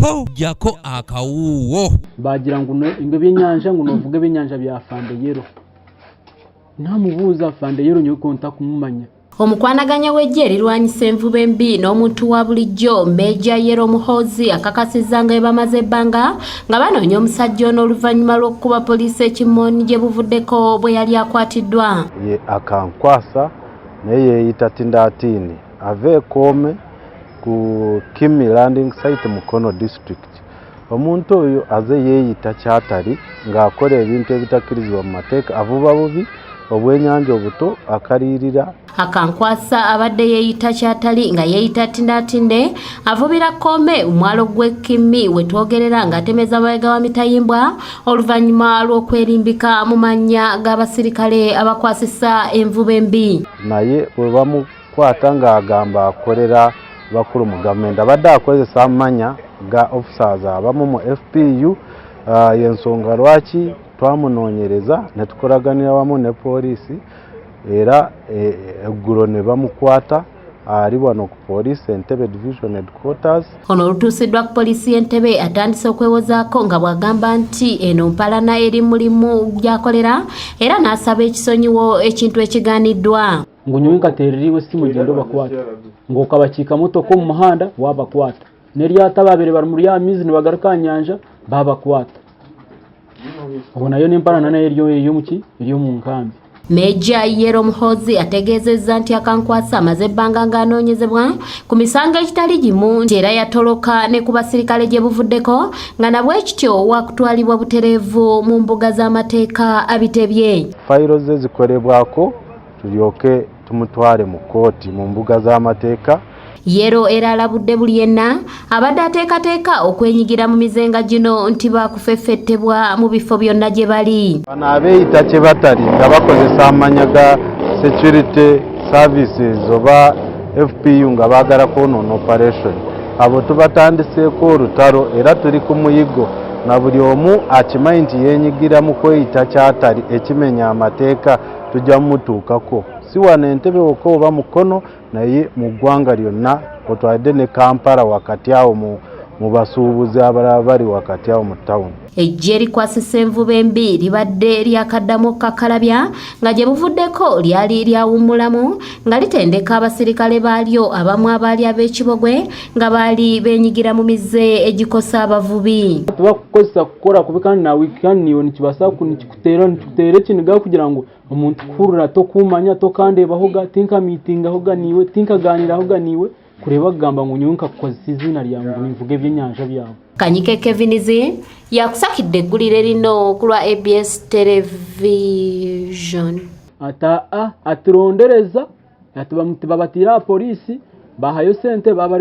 Ho, jjako akawuuwo. Bagira ngu ngo ebyenyanja, ngu novuga ebyenyanja bya Fandeyero. Namubuuza Fandeyero nyowe ko ntakumumanya. Omukwanaganya w'eggye erirwanyisa envuba embi n'omuntu wa bulijjo, Meeja Yero Muhoozi, akakasizza nga bwe bamaze ebbanga nga banoonya omusajja ono oluvannyuma lw'okukuba poliisi ekimooni gye buvuddeko bwe yali akwatiddwa. Ye Akankwasa, naye yeeyita Tindatini, ava Ekoome ku Kimi Landing Site, Mukono District. Omuntu oyo aze yeeyita kyatali ng'akola ebintu ebitakkirizibwa mu mateeka, avuba bubi obwenyanja obuto akaliirira. Akankwasa abadde yeeyita kyatali nga yeeyita Tindatinde, avubira Kkoome, omwalo gw'e Kimi we twogerera, ng'atemeza mabega wa mitayimbwa oluvannyuma lw'okwerimbika mu mannya g'abasirikale abakwasisa envuba embi. Naye bwe bamukwata ng'agamba akolera bakulu mu gavumenti, abadde akozesa amanya ga officers abamu mu FPU. Yensonga lwaki twamunoonyereza ne tukolaganira wamu ne poliisi, era eggulo ne bamukwata, ali wano ku poliisi Entebbe Division Headquarters. Ono olutuusiddwa ku poliisi y'Entebe, atandise okwewozaako nga bw'agamba nti eno mpalana eri mulimu gy'akolera, era n'asaba ekisonyiwo, ekintu ekigaaniddwa. Ngu nyowe nkaterera iwe simu, genda obakwata, ngu okabakiika motoka omu muhanda wabakwata, n'eryato ababire bari muri ya mizi nibagaruka aha nyanja babakwata. Obwo nayo n'emparana nayo eri ey'omuki, eri omu nkambi. Meeja Yero Muhoozi ategeezezza nti Akankwasa amaze ebbanga ng'anoonyezebwa ku misango egitali gimu, nti era yatoloka ne ku basirikale gye buvuddeko, nga nabwe kityo wakutwalibwa butereevu mu mbuga z'amateeka abitebye. Fayiro ze zikolebwako tulyoke tumutwale mu kooti mu mbuga z'amateeka. Yero era alabudde buli yenna abadde ateekateeka okwenyigira mu mizenga gino nti baakufeffettebwa mu bifo byonna gye bali. Bano abeeyita kye batali nga bakozesa amanya ga security services oba FPU nga baagala kwonoona operation, abo tubatandiseeko olutalo era tuli ku muyigo, na buli omu akimanyi nti yeenyigira mu kweyita kyatali ekimenya amateeka, tujja mumutuukako, si wano Entebe wokka oba Mukono, naye mu ggwanga lyonna, otwalidde ne Kampala wakati awo mu basuubuzi abalala bali wakati awo mu tawuni. Eggye erikwasisa envuba embi libadde lyakaddamu okukakkalabya nga gye buvuddeko lyali lyawummulamu nga litendeka abasirikale baalyo abamu abaali ab'ekibogwe nga baali beenyigira mu mize egikosa abavubi. Tibakukozesa kukora kubi, kandi nawe kandi niiwe nikibaasa nikikuteera ekiniga kugira ngu omuntu kuhurira tokumanya, tokandebahoga, tinkamiitingahoga niiwe, tinkaganirahoga niiwe, kureeba kugamba ngu nyowe nkakukozesa iziina ryawe ngu ninvuga ebyenyanja byawe. Kanyike Kevinizi yakusakidde eggulire lino ku lwa ABS Television. Ata aturondereza ati babatiire aha poliisi, bahayo sente baba.